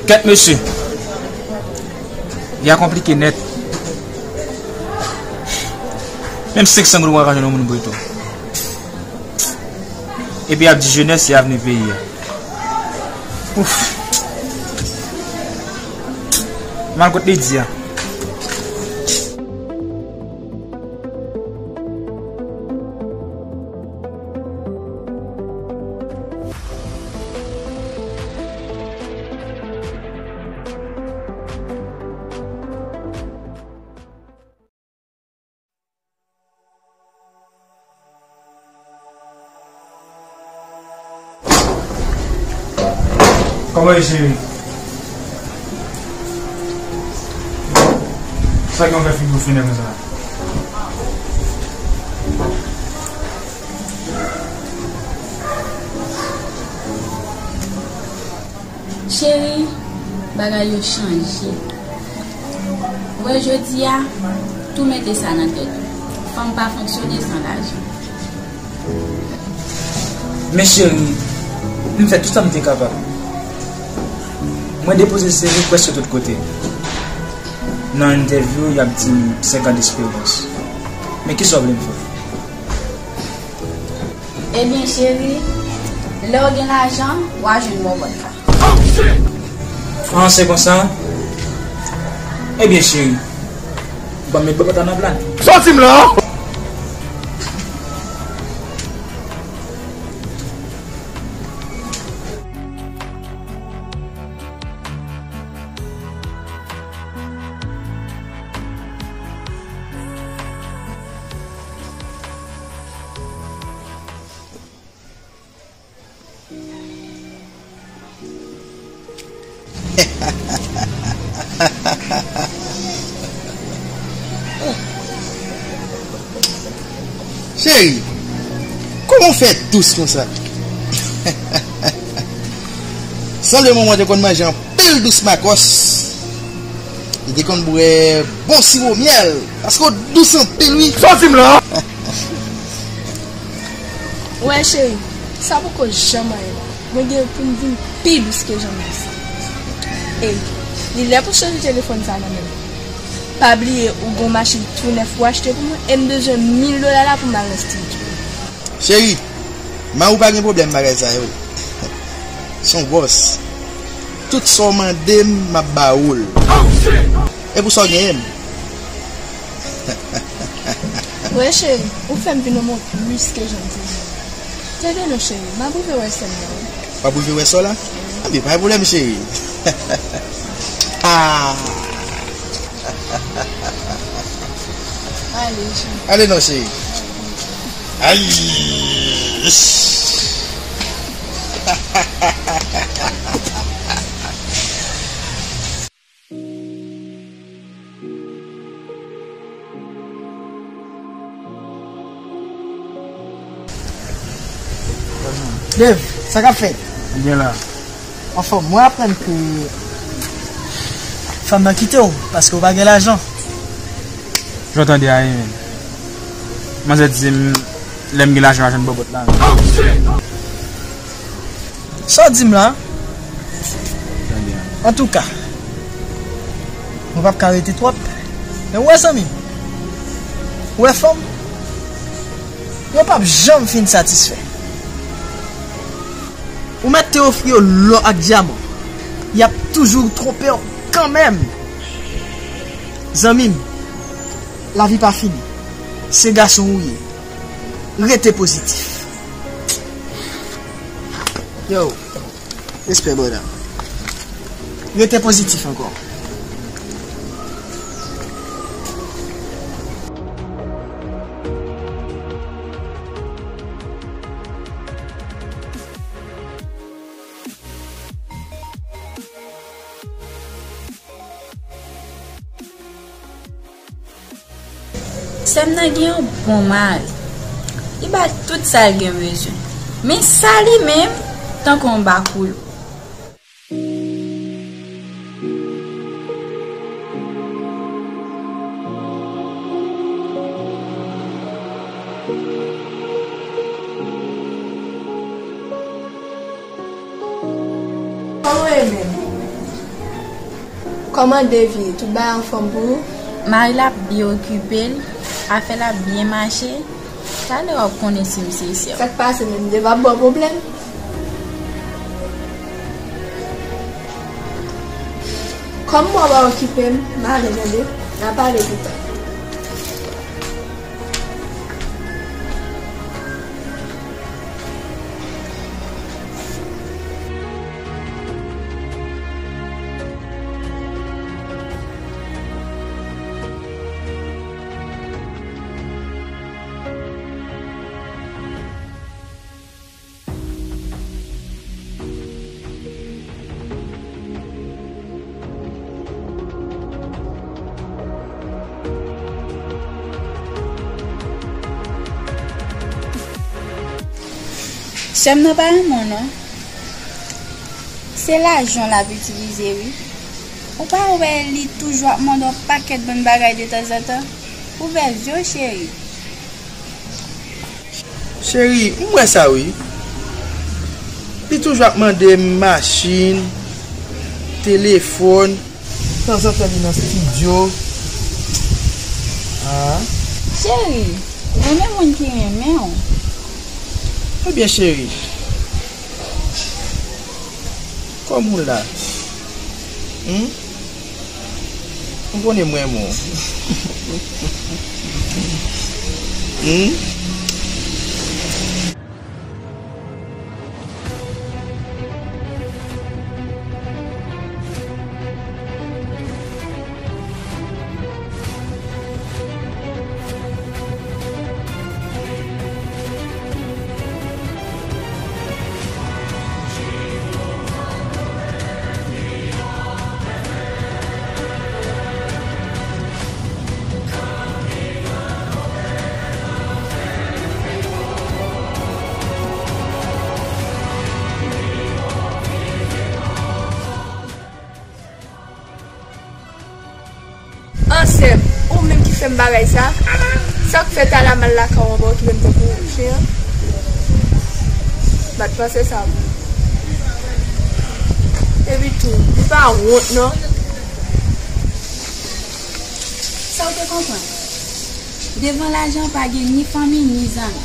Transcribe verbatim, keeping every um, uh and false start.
Kèt mesye. Li a konplike nèt. Menm senk san goud ou pa ka jwenn yon moun breton. Epi y ap di jenès se avni peyi a. Ouf. M al kot Lidi a. Kòman w ye, cheri? Sa gen w fè figi w fenè konsa? Cheri, bagay yo chanje. Ou wè jodi a, tou mete sa nan tèt ou. Fanm pa fonksyone san lajan. Men cheri, m fè tout sa m te kapab. Mwen depoze C V prèske tout kote. Nan entèvyou, y ap di m senkant esperyans. Men kisa w vle m fè? Ebyen cheri, lè w gen lajan, w a jwenn bòbòt la. Ah, se konsa? Ebyen cheri, ban m met bòbòt la nan pla. Sòti m la! Cheri, kòman w fè dous konsa? Sanble manman w te konn manje anpil dous makòs. Li te konn bwè bon siwo myèl, paske w dous anpil, wi. Sòti m la! Wè, cheri, sa poko janm anyen. Mwen gen pou m vin pi dous ke jan m dous. Ey, li lè pou chanje telefòn sa nan men m. Pa bliye, ou gon machin tou nèf ou achte pou mwen, e m bezwen mil dola la pou m al nan estidyo. Cheri, man ou pa gen pwoblèm bagay sa yo. Se yon bòs. Tout sa w mande m, m ap ba ou l. E pou sa w genyen m. Wè cheri, ou fè m vin renmen w plis ke jan m te renmen w. Tande non cheri, m ap rive wè sè m nan wi. W ap rive wè sè w la? Anben, pa gen pwoblèm cheri. Ah. Ale cheri. Ale non cheri. Ay! Dev, sa k ap fèt? Byen la. Anfòm, mwen aprann ke fanm nan kite w paske w pa gen lajan. Jan w tande a ye menm. Manzè di m lè m gen lajan m a jwenn bòbòt la. Sa w di m la? Antouka, mwen p ap ka rete twòp. Men w wè zanmi m, w wè fanm, yo p ap janm fin satisfè. Ou mèt te ofri yo lò ak dyaman, y ap toujou twonpe w kanmenm. Zanmi m, Lavi pa fini. Se gason ou ye. Rete pozitif. Yo, respè, brother. Rete pozitif ankò. Sè m nan gen yon bon mari. Li ba l tout sa l gen bezwen. Men sa li menm, tankou yon bakoulou. Kòman w ye menm? Kòman de vi? Tout bagay anfòm pou ou? Mari l ap byen okipe l, afè l ap byen mache. Talè w ap konnen si m se sè w. Sa k pase menm? M te va ba w pwoblèm? Kòm m wè w pa okipe m, m ale tande. N a pale pita. Sè m nan pa renmen w non. Se lajan l ap itilize wi. Ou pa wè li toujou ap mande w pakèt bann bagay detanzantan. Ouvè zye w cheri. Cheri, m wè sa wi. Li toujou ap mande m machin, telefòn, tanzantan li nan estidyo. Ah. Cheri, renmen moun ki renmen w. Ebyen cheri, kòm ou la, hmm? Ou konnen m renmen w. Hmm? An sè m, ou menm ki fè m bagay sa. Sa k fè talè m al lakay ou anba w twouve m tankou chen an? M pa t panse sa pou ou. Epi tou, ou pa wont non? Sa w te konprann? Devan lajan pa gen ni fanmi ni zanmi.